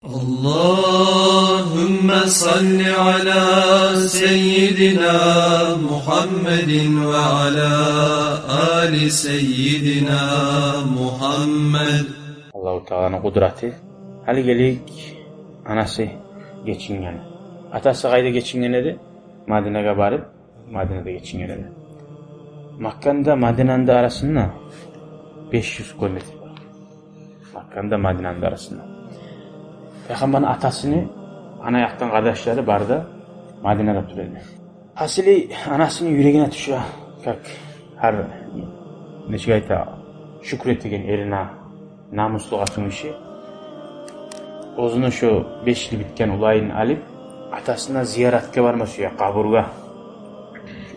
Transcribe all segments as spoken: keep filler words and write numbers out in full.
اللهم صل على سيدنا محمد وعلى آل سيدنا محمد. Аллагьу Тааланы къудраты. Гьали гелейик анасы гечинген. Атасы къайда гечинген эди? Мадинагъа барып, Мадинада гечинген эди. Макканы да, Мадинаны да арасында беш юз километр бар. Макканы да, Мадинаны да арасында. Пайхаммарны атасыны ана якъдан къардашлары бары да Мадинада тура эди. Гьасили, анасыны юрегине тюше, как гьар, нечик айта, шюкюр этеген эрине, намуслу къатын гиши. Оьзюню шо беш йыл битген уланын алып, атасына зияратгъа барма сюе, къабургъа.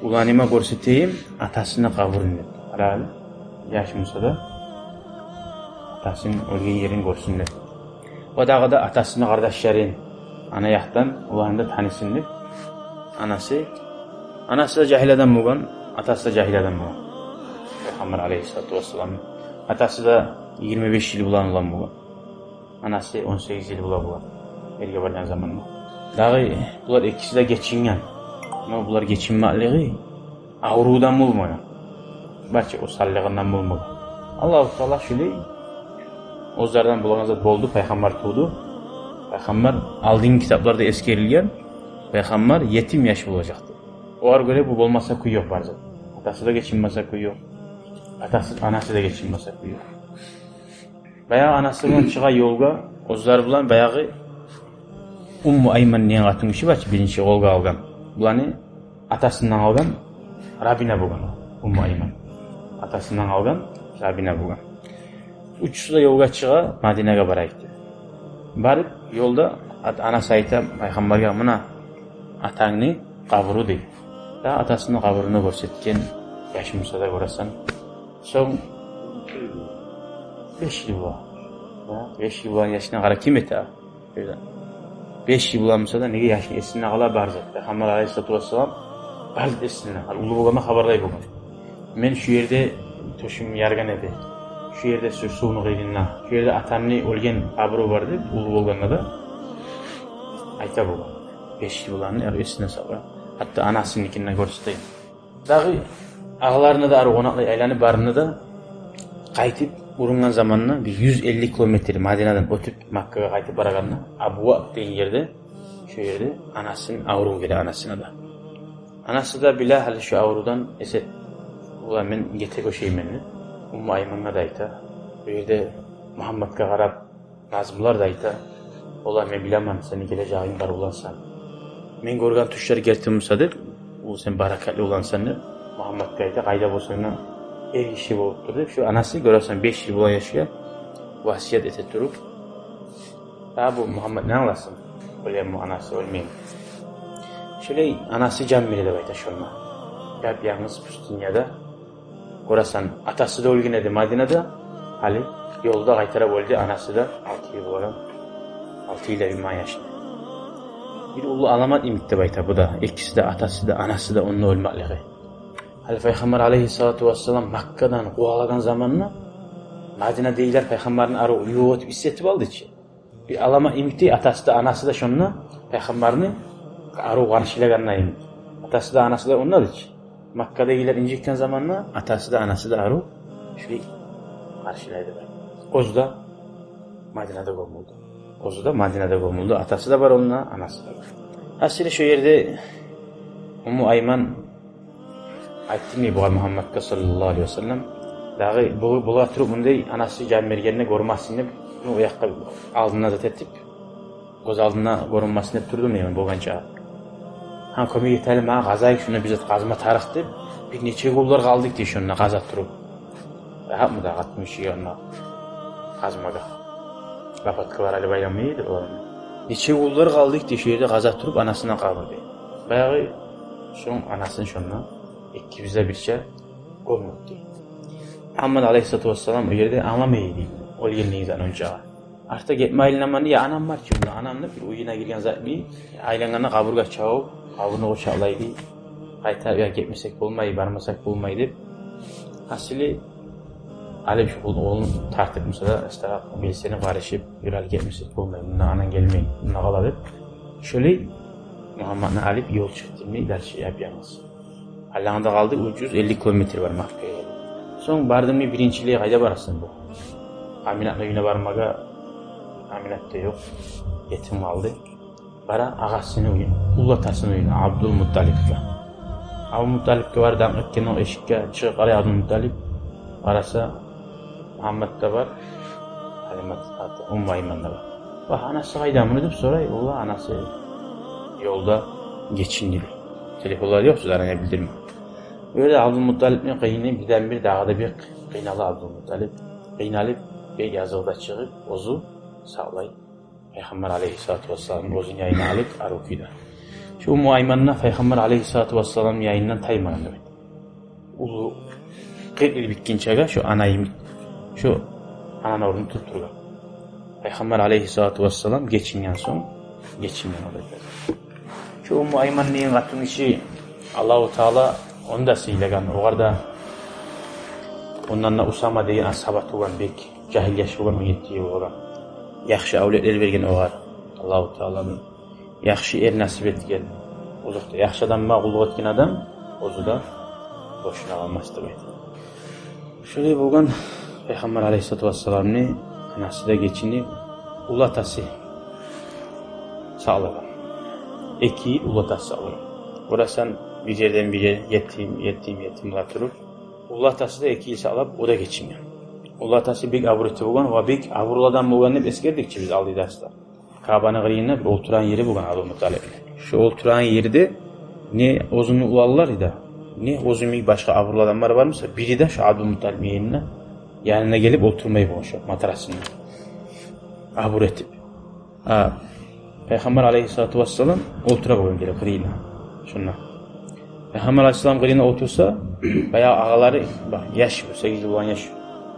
Уланыма гёрсетейим атасыны къабурун деп. Къара гьали, яш буса да, атасыны оьлген ерин гёрсюн деп. О дагъы да атасыны къардашларын, ана якъдан, уланын да танысын деп. Анасы, анасы да жагьил адам болгъан, атасы да жагьил адам болгъан. Пайхаммар алейгьиссалату вассалам. Атасы да йигирма беш йыл булан улан болгъан. Анасы он сегиз йыл булан булан. Эрге баргъан заманда. Дагъы булар экиси де гечинген. Амма булар гечинмеклиги аврувдан болмагъан. Бачы осаллыгъындан болмагъан. Аллагьу Таала шулай оьзлерден болагъан зат болду, пайхаммар тувду. Пайхаммар, алдынгъы китапларда эсгерилген, пайхаммар етим яш болажакъ деп. Огъар гёре бу болмаса кюй ёкъ бар зат. Атасы да гечинмесе кюй ёкъ. Атасы, анасы да гечинмесе кюй ёкъ. Баягъы анасы булан чыгъа ёлгъа, оьзлер булан баягъы Умму Айман деген къатын гиши бар чы, биринчи къолгъа алгъан. Буланы атасындан алгъан Рабина болгъан. Умму Айман. Атасындан алгъан Рабина болгъан. Уьчюсю де ёлгъа чыгъа, Мадинагъа барайыкъ деп. Барып, ёлда ат-, анасы айта пайхаммаргъа: «Муна атангны къабуру», — дей. Да атасыны къабуруну гёрсетген, яш буса да, гёресен. Сонг беш йыл бола. Да, беш йыл болгъан яшына къара, ким эте? Беш йыл болгъан буса да, неге, яшны эсинде къала бар зат. Пайхаммар алейгьиссалату вассалам бар зат эсинде. Гьали уллу болгъанда хабарлай болгъан. Мен шу ерде тёшюм яргъан эди. Шу ерде, шу сувну къыйырында. Шу ерде атамны оьлген къабуру бар деп, уллу болгъанда да айта болгъан. Беш йыл болгъанны эсинде сакълай. Гьатта анасыныкин де гёрсете. Дагъы агъаларына да арив къонакълай айланып, барына да къайтып урунгъан заманда, бир юз элли километр Мадинадан оьтюп, Маккагъа къайтып барагъанда, Абва деген ерде, шо ерде анасыны аврув геле, анасына да. Анасы да биле гьали шо аврувдан, эсе, ола, мен гете гёшеймен деп, Умму Аймангъа да айта. Бу ерде Мугьаммадгъа къарап, назмулар да айта. Ола, мен билемен, сени гележегинг бар улансан. Мен гёрген тюшлер герти буса деп, ол сен баракатлы улансан деп, Мугьаммадгъа айта, къайда болсанг да эр гиши болуп тур деп, шо анасы, гёресен, беш йыл болгъан яшгъа васият эте туруп. А бу Мугьаммад не англасын? Билем, бу анасы оьлмейми? Шолай анасы жан бере деп айта шонда. Яп-янгыз пустыняда. Гёресен, атасы да оьлген эди Мадинада, гьали ёлда къайтарып оьлдю, анасы да алты йыл болгъан, алты йыл да бир ман яшны. Бир уллу аламат йимик деп айта бу да, экиси де, атасы да, анасы да онда оьлмеклиги. Гьали Пайхаммар алейгьиссалату вассалам Маккадан къувалагъан заманда Мадинадагъылар Пайхаммарны арив ювукъ этип, исси этип алды чы. Бир аламат йимик дей, атасы да, анасы да шонда Пайхаммарны арив къаршылагъанда йимик. Атасы да, анасы да онда эди чи. Маккадагъылар инжитген заманда атасы да, анасы да арив шулай къаршылай эди. Оьзю де Мадинада гёмюлдю. Оьзю де Мадинада гёмюлдю. Атасы да бар онда, анасы да бар. Гьасили, шо ерде Умму Айман айтды дей бугъар, Мугьаммадгъа саллаллагьу алайгьи ва саллам: «Дагъы бу, булагъа туруп мундай анасы жан бергенни гёрмесин деп, муну о якъгъа алдына зат этип, гёз алдына гёрюнмесин деп турдум дей мен болгъанча. Гьа, кёмек этели магъа, къазайыкъ, шунда бир зат къазма тарыкъ», — деп, бир нече гюнлер къалдыкъ дей шонда къаза туруп. Рагьатмы да къатын гишиге онда къазмагъа? Лопаткалар гьали байланмай эди оланы. Нече гюнлер къалдыкъ дей шо ерде къаза туруп анасына къабур дей. Баягъы сонг анасын шонда экибиз де бирче гёмдюк дей. Мугьаммад алайгьиссалату вассалам о ерде англамай эди оьлгенлигин онча. Артда гетме айланаман дей, анам бар чы онда, анам да бир уьюне гирген зат дей. Айлангъанда къабургъа чабып, къабурну къучакълай дей. Къайта, я, гетмесек болмай, бармасакъ болмай деп. Гьасили, Алып шу къолун тартып, масала, астагъа белсенип, къарышып, юрели гетмесе болмай, мунда ананг гелмей, мунда къала деп. Шолай Мугьамматны алып, ёл чыкъды, дальше яп-янгыз. Алда къалды, уьч юз элли километр бар Маккагъа. Сонг барды, биринчилей къайда барасан бу? Аминатны уьюне бармагъа, Аминат да ёкъ, етим къалды. Бара агъасыны уьюне, уллатасыны уьюне, Абдулмутталипге. Абдулмутталипге барды, дам этген о эшикге, чыгъып къарай Абдулмутталип. Къараса, Мугьаммат да бар, Гьалимат, аты, Умму Айман да бар. «Вагь, анасы къайда муну?» — деп сорай. «Валлагь, анасы ёлда гечинди», — дей. Телефонлар ёкъ, сиз араны билдирме. Бу ерде Абдулмутталипни къыйыны бирден-бир дагъы да бек къыйнала Абдулмутталип. Къыйналып, бек языгъы да чыгъып, оьзю сакълай Пайхаммар алейгьиссалату вассаламны оьзюню янына алып, арив кюйде. Шу Умму Айман да Пайхаммар алейгьиссалату вассаламны янындан таймагъан деп айта. Уллу къыркъ йыл битгинчеге шу ана йимик, шу ананы орнун тутуп тургъан. Пайхаммар алейгьиссалату вассалам гечинген сонг, гечинген о деп айта. Шу Умму Айман деген къатын гиши, Аллагьу Таала ону да сыйлагъан, огъар да, ондан да Усама деген асгьаба тувгъан, бек жагьил яш болгъан, он етти йыл болгъан. Яхшы авлетлер берген огъар Аллагьу Таала. Яхшы эр насип этген. Озокъда, яхшы адамгъа къуллукъ этген адам оьзю де бошуна къалмас деп айта. Шолай болгъан, Пайхаммар алейгьиссалату вассаламны анасы да гечинип, уллатасы сакълагъан. Эки йыл уллатасы сакълагъан. Къарасанг, бир ерден бир ер, етим, етим, етим бола туруп, уллатасы да эки йыл сакълап, о да гечинген. Уллатасы бек абур этип болгъан, ва бек абурлу адам болгъан деп эсгердик чи биз алдагъы дарсда. Каабаны къырыйында бир олтурагъан ери болгъан Абдулмутталипни. Шо олтурагъан ерде не оьзюню уланлары да, не оьзю йимик башгъа абурлу адамлар бар буса, бири де шо Абдулмутталипни янына, янына гелип олтурмай болгъан шо матрасына. Абур этип. А Пайхаммар алейгьиссалату вассалам олтура болгъан гелип къырыйына. Шонда Пайхаммар алейгьиссалам къырыйына олтурса, баягъы агъалары, бакъ, яш бу, сегиз йыл болгъан яш.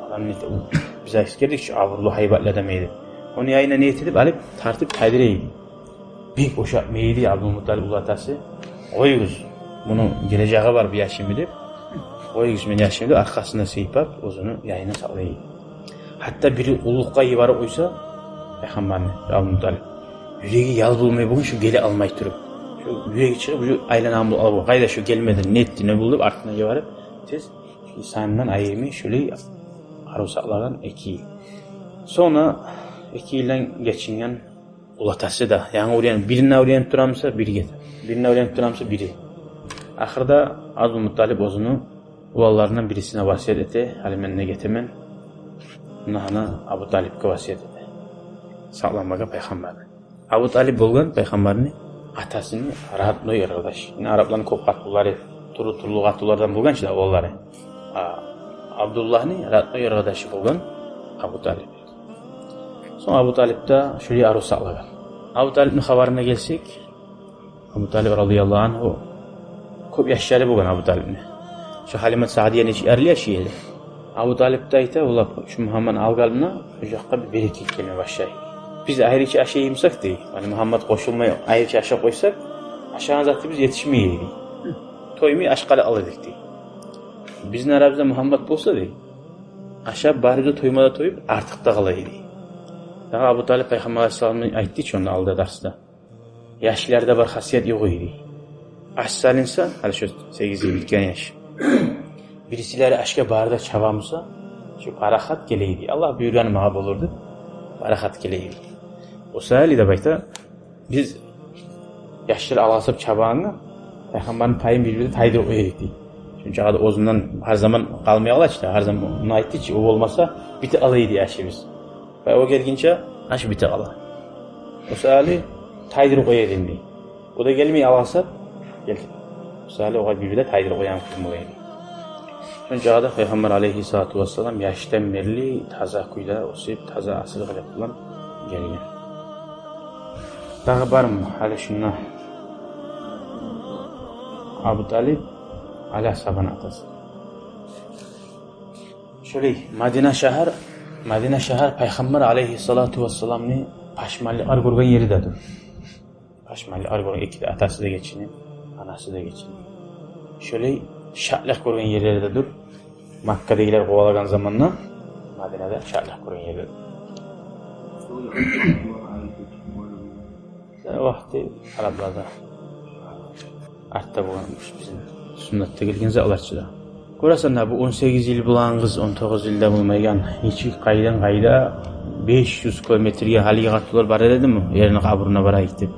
Адам не эте, бу, биз эсгердик чи, абурлу, гьайбатлы адам эди. Ону янына не этип, алып, тартып тайдыра эди. Бек ушатмай эди Абдулмутталип уллатасы. «Къоюгъуз, муну гележеги бар бу яшымны», — деп. «Къоюгъуз мени яшымны», — деп, аркъасына сыйпап, оьзюню янына сакълай эди. Гьатта бири къуллукъгъа йиберип къойса Пайхаммарны Абдулмутталип, юреги ял болмай болгъан шо геле алмай туруп. Шо юреги чыгъып, шо айланагъан болуп къалгъан. Къайда шо, гелмеди, не этди, не болду деп, артына йиберип, тез, санындан айырмай, шолай арив сакълагъан эки йыл. Сонг эки йылдан гечинген уллатасы да. Янгы уьйренип, бирине уьйренип тура буса, бири гете. Бирине уьйренип тура буса, бири. Ахырда Абдулмутталип оьзюню уланларындан бирисине васият эте: «Гьали мен де гетемен». Муна гьана Абуталипге васият эте сакъламагъа Пайхаммарны. Абуталип болгъан Пайхаммарны атасыны родной къардашы. Яни арапланы кёп къатынлары, тюрлю-тюрлю къатынлардан болгъан чы да уланлары. А Абдуллагьны родной къардашы болгъан Абуталип. Сонг Абуталип де шолай арив сакълагъан. Абуталипни хабарына гелсек, Абуталип радияллагьу ангьу, кёп яшлары болгъан Абуталипни. Шо Гьалимат Саъдияны ичи арли яшай эди. Абуталип де айта: «Валлагь, шу Мугьамматны алгъанымда, шу якъгъа бир берекет гелме башлай. Биз айрыча ашай бусакъ, — дей, — гьали Мугьаммат къошулмай, айрыча ашап къойсакъ, ашагъан заты бизге етишмей, — дей. — Тоймай аш къала къала эдик, — дей. — Бизин арабызда Мугьаммат болса, — дей, — ашап, барыбыз да тойма да тоюп, артыкъ да къала эдик». Дагъы Абуталип Пайхаммар алейгьиссаламны айтды чы онда, алда дарсда. Яшларда бар хасият ёкъ эди. Аш салынса, гьали шо сегиз йыл битген яш, бирисилери ашгъа бары да чаба буса, шо парахат геле эди. Аллагь буюргъаны магъа болур деп, парахат геле эди. О саялы деп айта, биз яшлар алгъасап чабагъангъа, Пайхаммарны пайын бир-бирде тайдырып къоя эдик, дей. Шончагъа да оьзюнден гьар заман къалмай къала чы да, гьар заман, муну айтды чы, о болмаса, бите къала эди ашыбыз. Ва о гелгинче аш бите къала. О саялы тайдырып къоя эдим, дей. О да гелмей алгъасап, гел. О саялы огъар бир-бирде тайдырып къоягъан кюй бола эди. Шончагъа да Пайхаммар алейгьиссалату вассалам яшдан берли таза кюйде оьсюп, таза асил къылыкъ булан гелген. Дагъы бармы гьали шунда? Абуталип, Али асгьабаны атасы. Шолай, Мадина шагьар, Мадина шагьар Пайхаммар алейгьиссалату вассаламны пашманлыкълар гёрген ери де дюр. Пашманлыкълар гёрген, эки де, атасы да гечинип, анасы да гечинип. Шолай шатлыкъ гёрген ерлери де дюр. Маккадагъылар къувалагъан заманда Мадинада шагьатлыкъ гёрген ерде. Вакъти арапларда артда болгъан, бизин суннатда гелген затлар чы да. Гёресен де, бу он сегиз йыл булангъыз, он тогъуз йыл да болмайгъан, нечик, къайдан къайда беш юз километрге гьалиги къатынлар бара дедими, эрини къабуруна барайыкъ деп.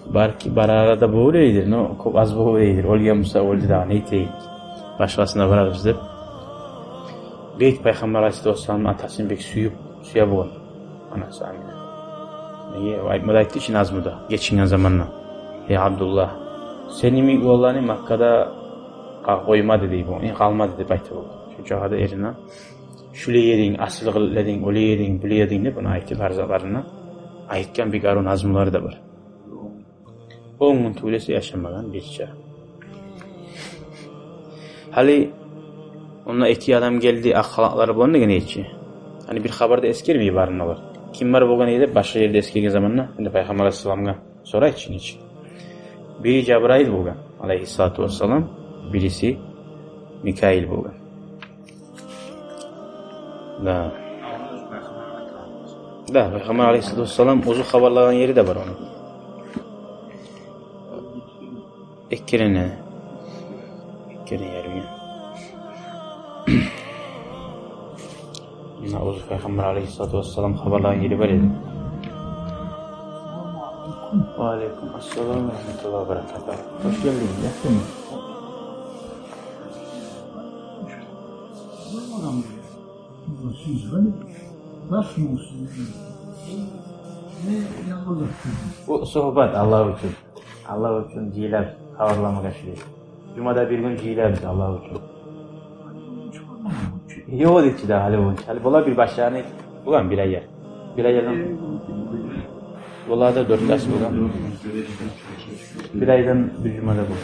Балики, барар да болур эди, но кёп аз болур эди. Оьлген буса оьлдю дагъы, не этейик? Башгъасына барарбыз деп. Бек Пайхаммар алайгьиссалату вассаламны атасын бек сююп, сюе болгъан анасы Амина. Неге? О айтма да айтды чы назмуда, гечинген заманда: «Эй Абдуллагь, сени йимик уланланы Маккада къа-, къоймады», — дей болгъан. «Э, къалмады», — деп айта болгъан. Шунча къадар эрине: «Шулай эдинг, асил къылыкълы эдинг, олай эдинг, булай эдинг», — деп, ону айтып, гьар затларына айтгъан бек арив назмулары да бар. Он гюн тюгюл эсе яшамагъан бирче. Гьали онда эки адам гелди, акъ халатлары булан деген эди чи. Гьали бир хабарда эсгермей барын олар. Ким бар болгъан эди деп башгъа ерде эсгерген заманда, энди Пайхаммар алайгьиссаламгъа сорай чы, нечик. Бири Жабрайыл болгъан, алайгьиссалату вассалам, бириси Микаил болгъан. Да. Да, Пайхаммар алайгьиссалату вассалам оьзю хабарлагъан ери де бар ону. Эки керен, эки керен ярымы. Муна оьзю Пайхаммар алайгьиссалату вассалам хабарлагъан ери бар эди. Ва алейкум ассалам ва рагьматуллагьи ва баракатугь. Хош гелдинг, яхшымы? Бу сугьбат Аллагь учун. Аллагь учун жыйылабыз, хабарлама гашли. Жумада бир гюн жыйылабыз Аллагь учун. Ёкъ эди чи дагъы гьали онча. Гьали бола бир башланы, болгъан бир ай яр. Бир ай ярдан. Бола да дёрт ай бола. Бир айдан бир жумада бола.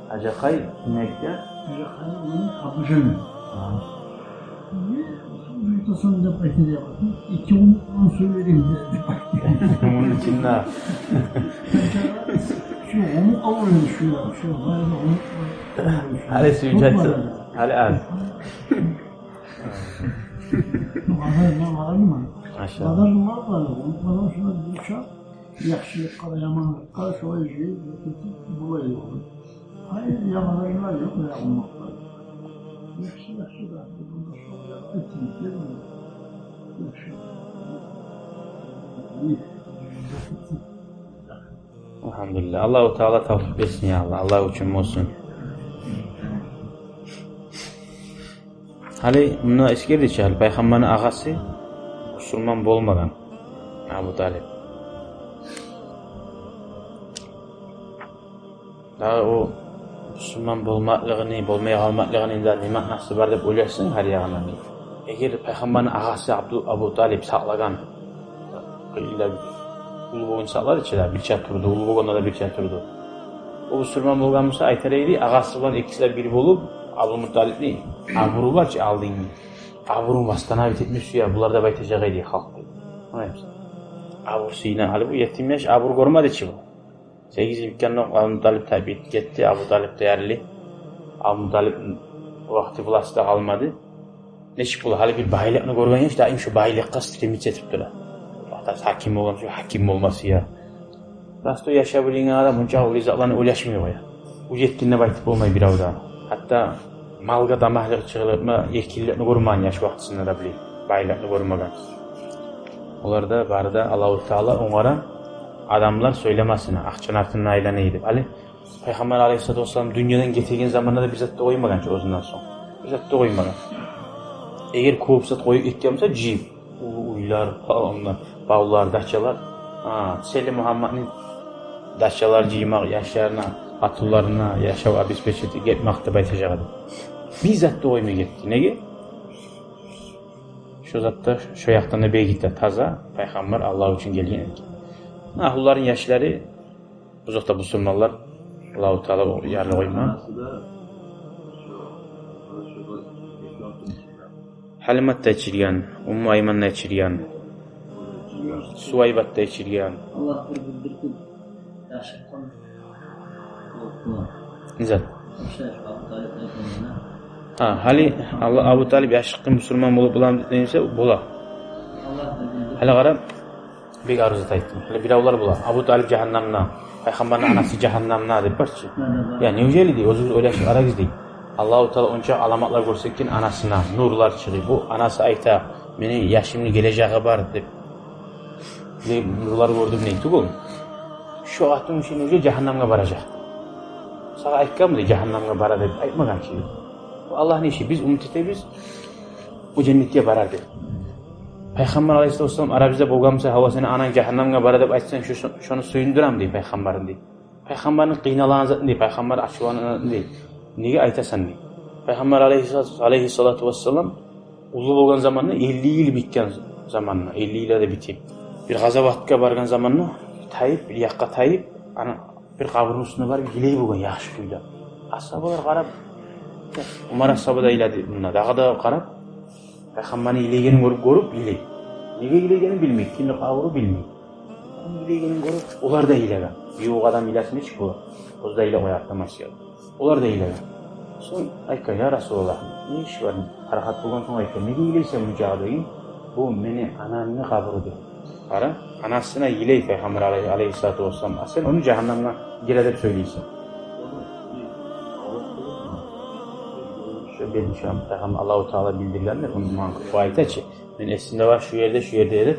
Гьажакъай ким айтгъан? Гьажакъай, ону Абужаны. Гьа. Не, сен айтасан деп айтды деп. Эки гюн сёйледим деп айтды. Муну ичинде. Шу, ону къабул эт, шу, шу, гьали сюйюнч айтса, гьали аз. Базар, базар, базар. Машаллагь. Базар, базар, базар. Ондан шунда бир чакъы яхшылыкъгъа да, яманлыкъгъа да шолай жыйып, булай ёкъ. Гьай, яманлар ёкъ, яманлыкълар. Яхшы, яхшы да, бунда шолай этип гелме. Яхшы. Альгьамдулиллагь. Аллагьу Таала тавфикъ берсин, я Аллагь. Аллагь учун болсун. Гьали мунда эсгерди чи, гьали Пайхаммарны агъасы бусурман болмагъан Абу Талип. Дагъы о бусурман болмакълыгъыны, болмай къалмакълыгъыны да не маънасы бар деп ойлашсанг, гьар ягъындан. Эгер Пайхаммарны агъасы Абду-, Абу Талип сакълагъан, къыйынлар уллу болгъунча сакълады чы да, бирче турду, уллу болгъанда да бирче турду. О бусурман болгъан буса, айтар эди, агъасы булан экиси де бир болуп, Абдулмутталипни абуру бар чы, алдынгы. Абурун восстановить этме сюе, булар деп айтажакъ эди халкъ. Англаймысан? Абур сыйына, гьали бу етим яш абур гёрмеди чи бу. Сегиз йыл битгенден Абдулмутталип табиат гетди, Абу Талип де ярылды. Абдулмутталип вакъти властьда къалмады. Нечик бола, гьали бир байлыкъны гёрген яш, даим шо байлыкъгъа стремиться этип тура. Атасы гьаким болгъан, шо гьаким болмасы я. Простой яшап билеген адам мунча уллу затланы ойлашмай къоя. Уьйретгенде айтып болмай бирев де. Гьатта малгъа тамашлыкъ чыгъарма эркинликни гёрмеген яш вакътисинде де биле, байлыкъны гёрмеген. Олар да бары да Аллагьу Таала онгара адамлар сёйлемесин, акъчаны артындан айланай деп. Гьали Пайхаммар алайгьиссалату вассалам дюньядан гетеген заманда да бир зат да къоймагъан чы оьзюнден сонг. Бир зат да къоймагъан. Эгер кёп зат къоюп гетген буса, жыйып, уллу уьйлер, паланлар, бавлар, дачалар. Гьа, Сели Мугьаммадны дачалар жыймакъ, яшларына, къатынларына яшав обеспечить этмек деп айтажакъ эди. Бир зат да къоймай гетди. Неге? Шо затда, шо якъдан да бегит де таза, Пайхаммар Аллагь учун гелген экен. Агьлуларын яшлары, бу затда бусурманлар, Аллагьу Таала ярлы къойма. Анасы да шо, шо, шо, шо, шо, шо, шо, Гьалимат да ичирген, Умму Айман да ичирген, Сувайбат да ичирген. Аллагь бир билдиртип яшыртгъан болуп болар. Не зат? Вообще Абу Талип айтгъанына. Гьа, гьали Алла, Абу Талип яшыртгъын бусурман болуп боламы десе, бола. Аллагь бир билдиртип. Гьали къара, бек арив зат айтдынг. Гьали биревлер бола: Абу Талип жагьаннамда, пайхаммарны анасы жагьаннамда деп бар чы. Я, неужели дей, оьзюгюз ойлашып къарагъыз дей. Аллагьу Таала онча аламатлар гёрсетген анасына, нюрлер чыгъып, бу анасы айта: «Мени яшымны гележеги бар», — деп. «Мен нюрлер гёрдюм», — дей. Тюгюл. Шо къатын учун уже жагьаннамгъа баражакъ. Сагъа айтгъанмы дей жагьаннамгъа бара деп? Айтмагъан чы. Бу Аллагьны иши, биз умут этебиз о женнетге барар деп. Пайхаммар алайгьиссалату вассалам арабызда болгъан буса: «Гьава, сени ананг жагьаннамгъа бара», — деп айтсанг, шо, шону сююндюрем дей пайхаммарны дей. Пайхаммарны къыйналагъан затын дей, пайхаммар ачувланагъан затын дей. Неге айтасан дей. Пайхаммар алайгьиссалату, алайгьиссалату вассалам уллу болгъан заманда, элли йыл битген заманда, элли йыл да битип, бир къазаватгъа баргъан заманда тайып, бир якъгъа тайып, ана бир къабурну уьстюне барып йылай болгъан яхшы кюйде. Асгьабалар къарап, Умар асгьаба да йылады мунда, дагъы да къарап, пайхаммарны йылайгъанын гёрюп, гёрюп йылай. Неге йылайгъанын билмей, кимни къабуру билмей. Ким йылайгъанын гёрюп, олар да йылагъан. Ювукъ адам йыласа нечик бола? Оьзю де йылап къояр, тамаша. Олар да йылагъан. Сонг айтгъан: «Я Расулаллагь, не иш бар?» Парахат болгъан сонг айтгъан: «Неге йылайсан мунчакъы?» — деген. «Бу мени анамны къабуру», — деген. Къара, анасына йылай пайхаммар алай-, алайгьиссалату вассалам. А сен ону жагьаннамгъа гире деп сёйлейсен. Шо бедишам пайхаммар, Аллагьу Таала билдиргенде, муну ман-, бу айта чы. Мен эсимде бар, шу ерде, шу ерде эди.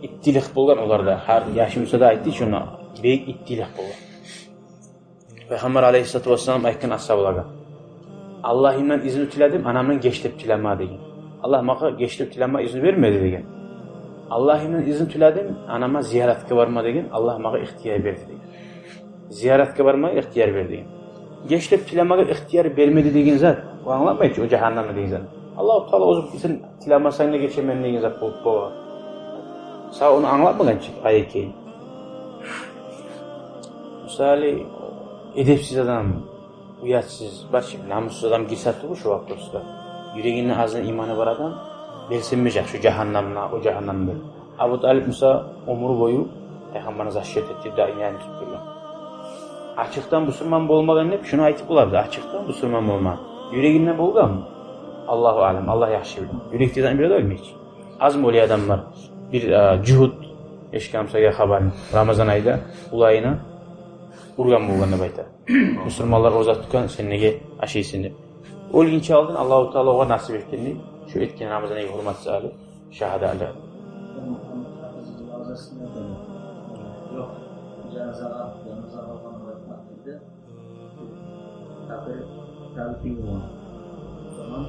Иптилик болгъан оларда. Гьар яшым буса да айтды, шону бек иптилик болгъан. Пайхаммар алайгьиссалату вассалам айтгъан асгьабалагъа: «Аллагьымдан изну тиледим анамдан геч деп тилеме», — деген. «Аллагь магъа геч деп тилеме изну бермеди», — деген. «Аллагьымдан изну тиледим анама зияратгъа барма», — деген. «Аллагь магъа ихтияр берди», — деген. «Зияратгъа барма ихтияр берди», — деген. Геч деп тилемеге ихтияр бермеди деген зат, о англатмай чы о жагьаннамны деген зат. Аллагьу Таала оьзю сен тилемесенг де гечемен деген зат болуп бола. Сагъа ону англатмагъан чы аят экенин. Мисали, эдепсиз адам, уятсыз, бар чы, намуссуз адам гирсе тюгюл шо вопросгъа. Юрегинде аздан иманы бар адам белсенмежек шо жагьаннамны, о жагьаннамны. Абу Талип буса оьмюр бою пайхаммарны защита этип, даим янын тутуп тургъан. Ачыкъдан бусурман болмагъан деп шуну айтып болабыз, ачыкъдан бусурман болмагъан. Юрегинде болгъанмы? Аллагьу аълам, Аллагь яхшы биле. Юрекден биле де билмей чи. Азмы олай адамлар? Бир, э, жугьут, эшитгенмисиз хабарын, Рамазан айда уланына ургъан болгъан деп айта. Бусурманлар ораза тутгъан, сен неге ашайсан деп. Оьлгюнче алдын Аллагьу Таала огъар насип этгенди, шо этген Рамазан айгъа гьюрмет саялы шагьадалар. Ёкъ, жаназагъа, жаназагъа баргъан вакътиде капир табипи болгъан. О заман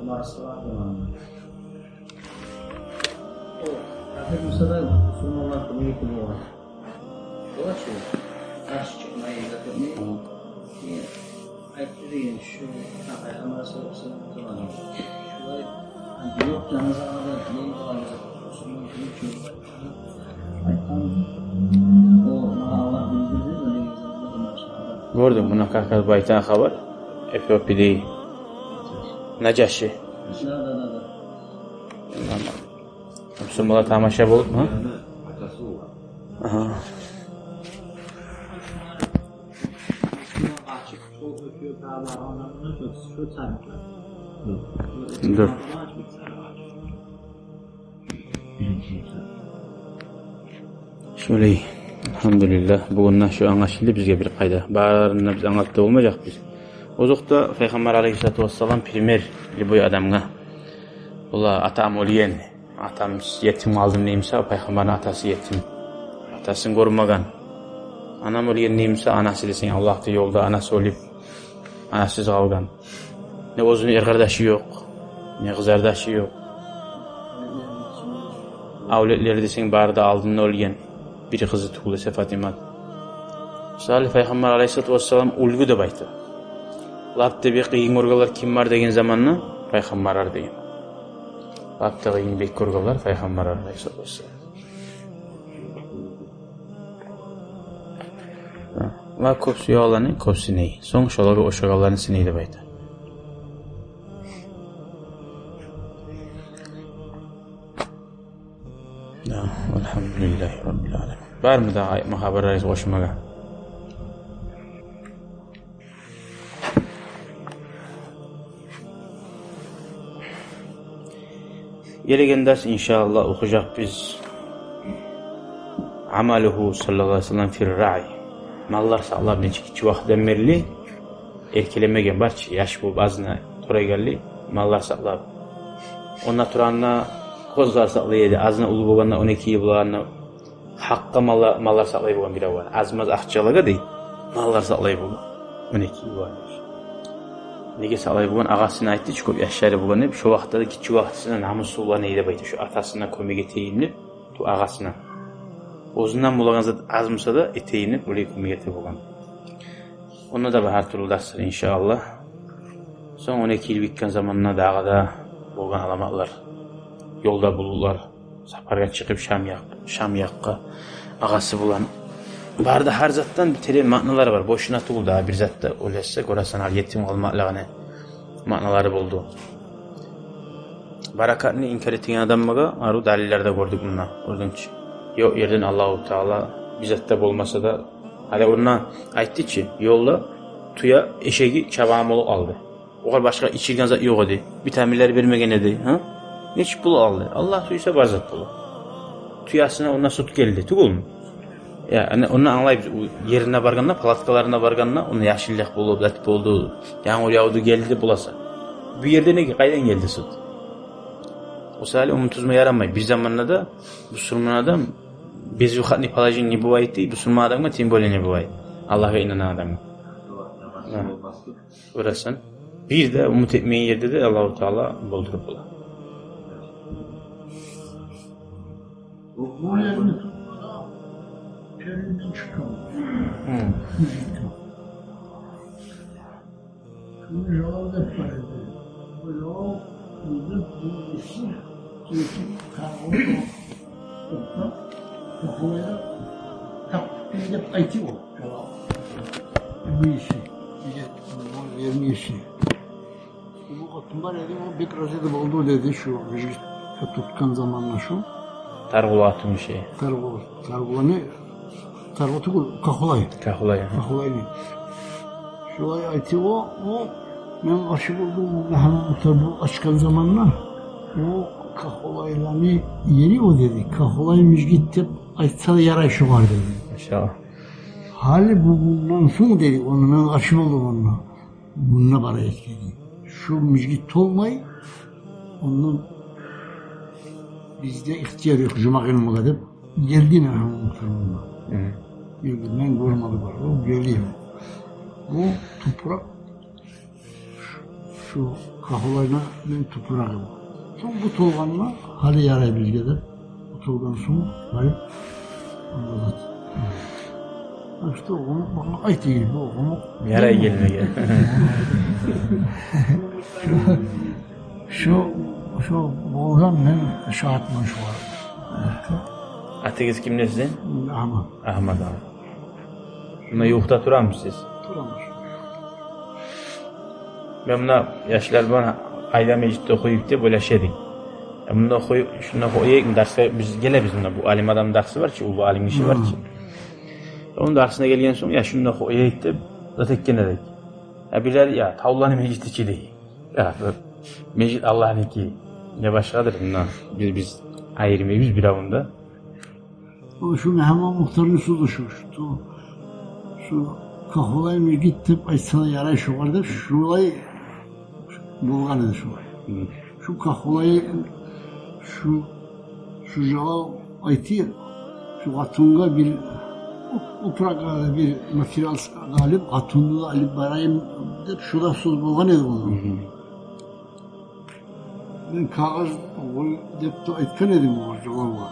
Умар асгьаба болгъан. О капир буса да, бусурманлар кёмек этип болгъан. Бола чы, къаршы чыкъмай, зат этмей. Гьа. Э, айтды деген шу, гьа, Пайхаммар саллаллагьу алайгьи ва саллам заманы. Шулай, гьа, ёкъ, жаназагъа да, не, бусурман кимик чыгъып айтгъан. Айтгъан, о, магъа Аллагь билдирди, деген заманда да машаллагь. Гёрдюнг, муна как раз бу айтагъан хабар, Эфиопияда Нажаши. Да, да, да, да. Тамам. Бусурманлар тамаша болуп, гьа? Агьа. Дюр. Шолай, альгьамдулиллагь, бугюн де шо англашылды бизге бир къайда. Барын да биз англатып да болмажакъбыз. Озокъда, Пайхаммар алайгьиссалату вассалам пример любой адамгъа. Валлагь, атам оьлген, атам етим къалдым дей буса, Пайхаммарны атасы етим. Атасын гёрмеген. Анам оьлген дей буса, анасы десенг, Аллагьны ёлда анасы оьлюп, анасыз къалгъан. Не оьзюню эркъардашы ёкъ, не къызардашы ёкъ. Авлетлери десенг, бары да алдында оьлген. Бир къызы тюгюл эсе, Фатимат. Мисалы, Пайхаммар алайгьиссалату вассалам уьлгю деп айта. Лап да бек къыйын гёргенлер ким бар деген заманда, пайхаммарлар деген. Лап да къыйын бек гёргенлер пайхаммарлар алайгьиссалату вассалам. Ва кёп сюегенлени кёп сынай. Сонг шолагъа ошагъанланы сынай деп айта. Бармы дагъы айтма хабарларыгъыз къошмагъа? Гелеген дарс, иншааллагь, охужакъбыз «Амалугьу саллаллагьу алайгьи ва саллам фир-раъй». Маллар сакълап нече гиччи вакътидан берли, эркелемеген бар чы, яш болуп азына турагъанлы, маллар сакълап. Онда турагъанда къозлар сакълай эди, азына уллу болгъанда, он эки йыл болгъанда, гьакъгъа малла-, маллар сакълай болгъан бирев бар. Аз-маз акъчалагъа дей, маллар сакълай болгъан. Мине ки, бу бар. Неге сакълай болгъан? Агъасына айтды чы, кёп яшлары болгъан деп, шо вакътиде де гиччи вакътисинде намусу булан эди деп айта, шо атасына кёмек этейим деп, ту агъасына. Оьзюнден болагъан зат аз буса да этейим деп, олай кёмек эте болгъан. Онда да бар гьар тюрлю дарслар, иншааллагь. Сонг он эки йыл битген заманда дагъы да болгъан аламатлар. Ёлда булутлар, сапаргъа чыгъып Шам якъ-, Шам якъгъа агъасы булан. Бары да гьар затдан бир терен маъналар бар. Бошуна тюгюл дагъы бир зат да, ойлашса, гёресен, ал етим къалмакълыгъыны маъналары болду. Баракатны инкар этеген адамгъа арив далиллер де гёрдюк мунда. Гёрдюнг чю. Ёкъ ерден Аллагьу Таала бир зат да болмаса да, гьали онда айтды чы, ёлда тюе эшеги чабагъан болуп къалды. Огъар башгъа ичирген зат ёкъ эди. Витаминлер бермеген эди, гьа? Нечик болуп къалды? Аллагь сюйсе, бар зат бола. Тюесине онда сют гелди, тюгюлмю? Я, ана, онда англайбыз, о ерине баргъанда, палаткаларына баргъанда, онда яшыллыкъ болуп, зат болду, янгур явду, гелди деп боласа. Бу ерде неге, къайдан гелди сют? О саялы умут уьзме ярамай. Бир заманда да бусурман адам, безвыходный положение не бывает дей, бусурман адамгъа тем более не бывает. Аллагьгъа инангъан адамгъа. Гьа. Гёресен, бир де умут этмеген ерде де Аллагьу Таала болдуруп бола. Бу ерни тутмагъа перинден чыкъгъан. Гьы. Шуну жолав деп бар эди. Бу жолав деп, бу иши, иши таргъылы токътап, токъулайда тапдым деп айта о. Жолав. Бу иши, бу ерни иши. Бу къатын бар эди, о бек рази де болду деди, шу межит тутгъан заманда шу. Таргъулу къатын иши. Таргъулу, Таргъуланы, Таргъу тюгюл, Кахулай. Кахулай, гьа. Кахулайны. Шулай айта о, о, мен къаршы болдум, Магьаммат Мухтар бу ачгъан заманда, о Кахулайланы ери о деди. Кахулай межит деп айтса да ярай шогъар деди. Машаллагь. Гьали бугюнден сонг деди, ону мен къаршы болдум онда. Мунда бар эди деди. Шу межит толмай, ондан бизде ихтияр ёкъ жума къылмагъа деп гелди Магьаммат Мухтар мунда. Гьы. Гелди, мен гёрмедим бар, о гелди. Бу топуракъ, шу Кахулайны топурагъы. Сонг бу толгъанда гьали ярай бизге деп. Бу толгъан сонг барып, Аллагь. Так что, о, бакъ, айтайым, бу, о, ярай гелмеге. Шу, шу болгъан, мен шагьатман шугъар. Атыгъыз ким десенг? Агьмат. Агьмат агъа. Мунда ювукъда турамысыз сиз? Турамыз. Мен муна яшлар булан къайда межитде охуйгъан деп ойлаша эдик. Я мунда охуй-, шунда охуйгъан дарсгъа биз гелебиз муна. Бу алим адам дарсы бар чы, уллу алим гиши бар чы. Гьы. Ону дарсына гелген сонг, я шунда охуйгъан деп зат этген эдик. Я бирлери, я, тавлуланы межити чи дей. Я, бир межит Аллагьныки. Не башгъадыр, муна биз, биз айырмайбыз бир авунда. О, шу Магьаммат Мухтарны сёзю шу, шу, шу Кахулай межит деп айтса да ярай шогъар деп, шулай болгъан эди шулай. Гьы. Шу Кахулай, шу, шу жолав айта, шу къатынгъа бир уп-, упракъ бир материал алып, къатынны да алып барайым деп, шулай сёз болгъан эди ону. Гьы. Мен кагъыз къой деп де айтгъан эдим о жолавгъа.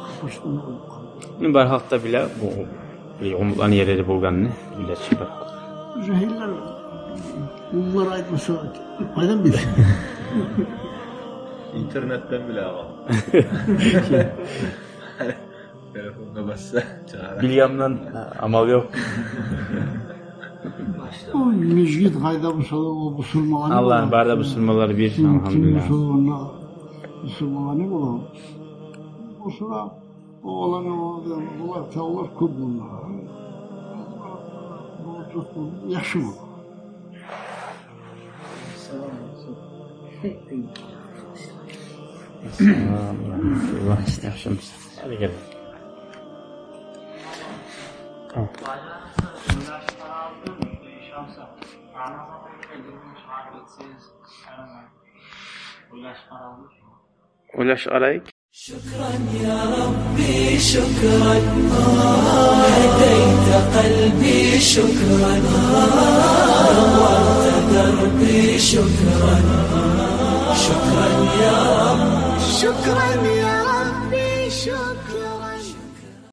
Къапашдан алып къалды. Мен бар халкъ да биле, бу, бу умутланы ерлери болгъанны биле чи бар халкъ. Жагьиллер, уллулар айтмаса, къайдан билсин? Интернетден биле, агъа. Телефонгъа басса чыгъара. Билгенменден амал ёкъ. О межит къайда буса да, о бусурманланы Аллагьны бола. Бары да бусурманлар бир, ким, ким алгьамдулиллагь. Буса да онда бусурманланы бола. О сора Олар, олар тавлар кёп мунда. Яхшы бу. Ассаламу алейкум. Яхшымысыз? Гьали гел. Ойлашып къарайыкъ. شكرا يا ربي، شكرا. هديت قلبي، شكرا. نورت دربي، شكرا. شكرا يا رب. شكرا يا ربي، شكرا.